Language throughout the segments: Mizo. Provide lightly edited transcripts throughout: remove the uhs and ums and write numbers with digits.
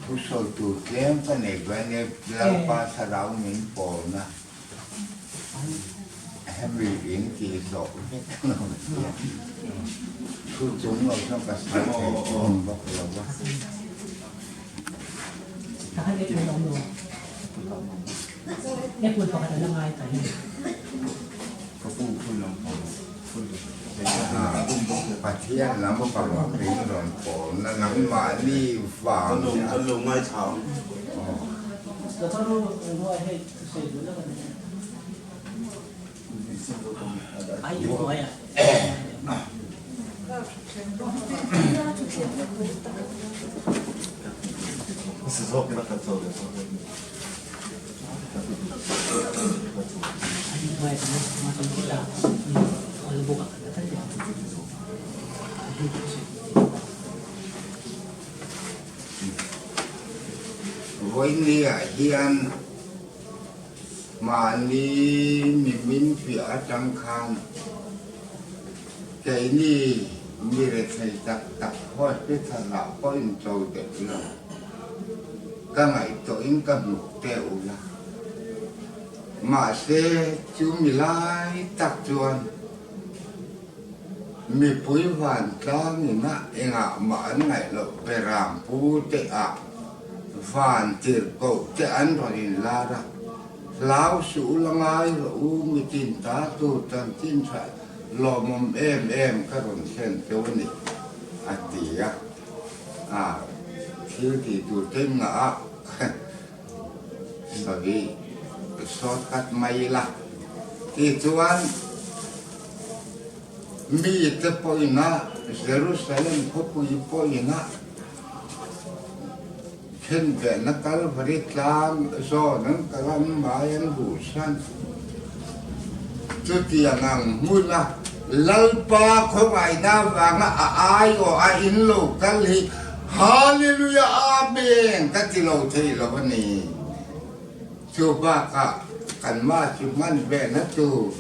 Thu sawi tur tlem ka nei ve ania, Lalpa thlarau min pawlna hemi in tih zawh vek a lo nia. Thu chung lo chuan ka sawi thei thin bawk lo va. Pathian lam pang min rawn pawlna nangmahni vang Vawinia hian mahni mimin piah atang khan keini mi rethei tak tak hospital ah pawh incho deuh lo. Ka ngaihtuahin ka hnuk teh ula. Mahse chumi lai tak chuan mipui vantlang ina engah mah an ngaih loh beram pu te ah van tirhkoh te an rawn inlar a, Hlau suh ula ngai rawh u, mitin ta tur chanchin tha lawmawm em em ka rawn thlen teuh a ni, a ti a. A thil tih tur te ngah a sawi shortcut mai ila tichuan mite pawhin a Jerusalem khawpui pawhin a khenbehna Kalvari tlang zawn an kal an mai an luhsan chutiang ang hmuna Lalpa khawngaihna avanga a aiawh a in lo kal hi Hallelujah Amen ka ti lo thei lo a ni. Chu bakah kan mah chu hman vehna tur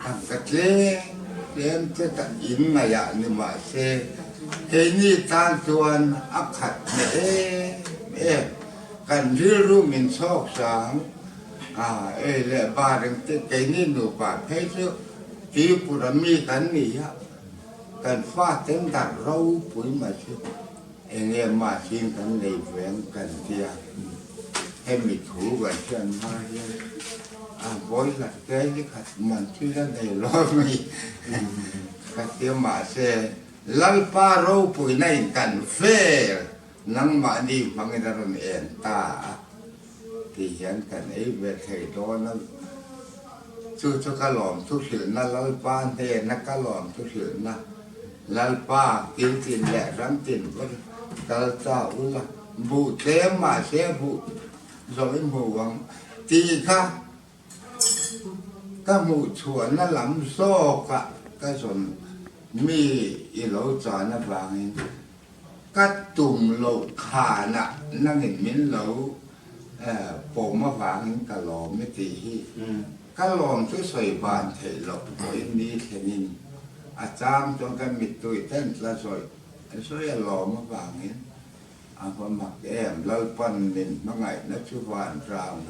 ang ka tlem tlem che ka in ngaihah ni mahse keini tan chuan a khat hneh em em kan rilru min chhawk sang a ei leh bar engte keini nupa phei chu Tripura mi kan ni a, kan faten dar ropui mai chu enge machine kan nei ve ang kan tia, hemi thu kan hriat hma hian a boiler te hi khat man chu la nei lo mai ka tia mahse Lalpa ropuina in kan vel nangmahni hmangin a rawn en ta a. Ti hian kan ei ve thei dawn a, chu chu ka lawm thu hrilhna Lalpa hnena ka lawm thu hrilhna Lalpa kil tin leh ram tin va kal ta ula, buh tlem mahse buh zawh i hmu ang tih kha ka hmuh chhuahna lam zawkah ka zawn mi i lo chan avangin Ka tum loh khanah nangin min lo pawm avangin ka lawm i tih hi ka lawm chu sawi ban theih loh pawhin ni thlenin a chang chuan ka mittui ten tla zawih sawi a lawm avangin a va mak em. Lalpan min hmangaihna chu van rang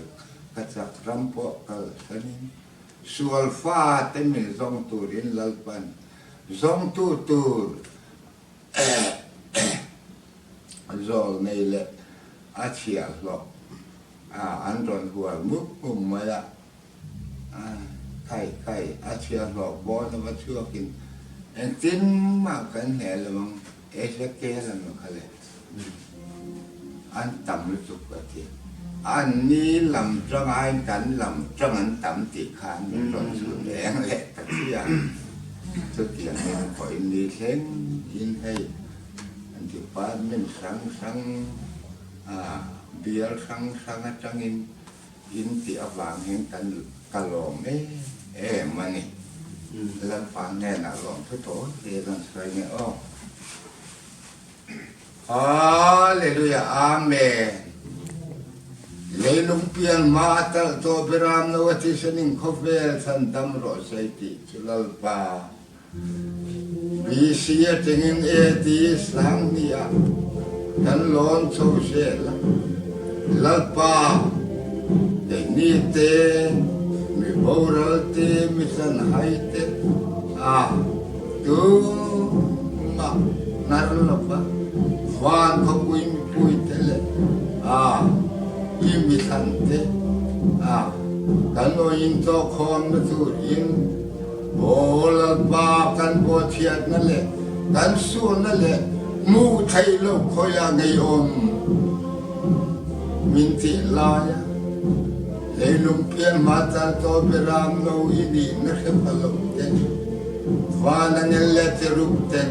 ka chak ram pawh kal thlanin sual fate min zawng turin Lalpan zawngtu tur Zawl nei leh a chhiahhlawh a an rawn hual mup mup mai a, khai khai a chhiahhlawh bawn a va chhuakin engtin mah kan hneh lo ang. Ezekiel-a nu kha le an tam lutuk a ti. Anni lam tang aiin kan lam tang an tam tih kha min rawn chhun eng leh ta chiah. Chutiangin pawhin ni thleng in hei an department hrang hrang bial hrang hrang atangin in tih avang hian kan ka lawm em em a ni. Lalpa hnenah lawmthu tawh hle kan sawi nge aw. Hallelujah Amen. Leilung pian hma a talh tawh Beram no a thisen in khawvel chhan dam rawh se tih chu Lalpa BC atangin AD sanghnih ah kan lawn chho zel a. Lalpa keini te, mi boral te, mi chanhai te a tumah hnar lova van khawpui mipui te leh a i mithlan te a kan awin tawkhawnna turin Aw Lalpa, kan bawhchhiatna leh kan sualna leh hmuh theih loh khawiah ngeiawm min tih laia leilung pian hma tal tawh beram no i nihna hre pha lo te, van angel leh cherub ten.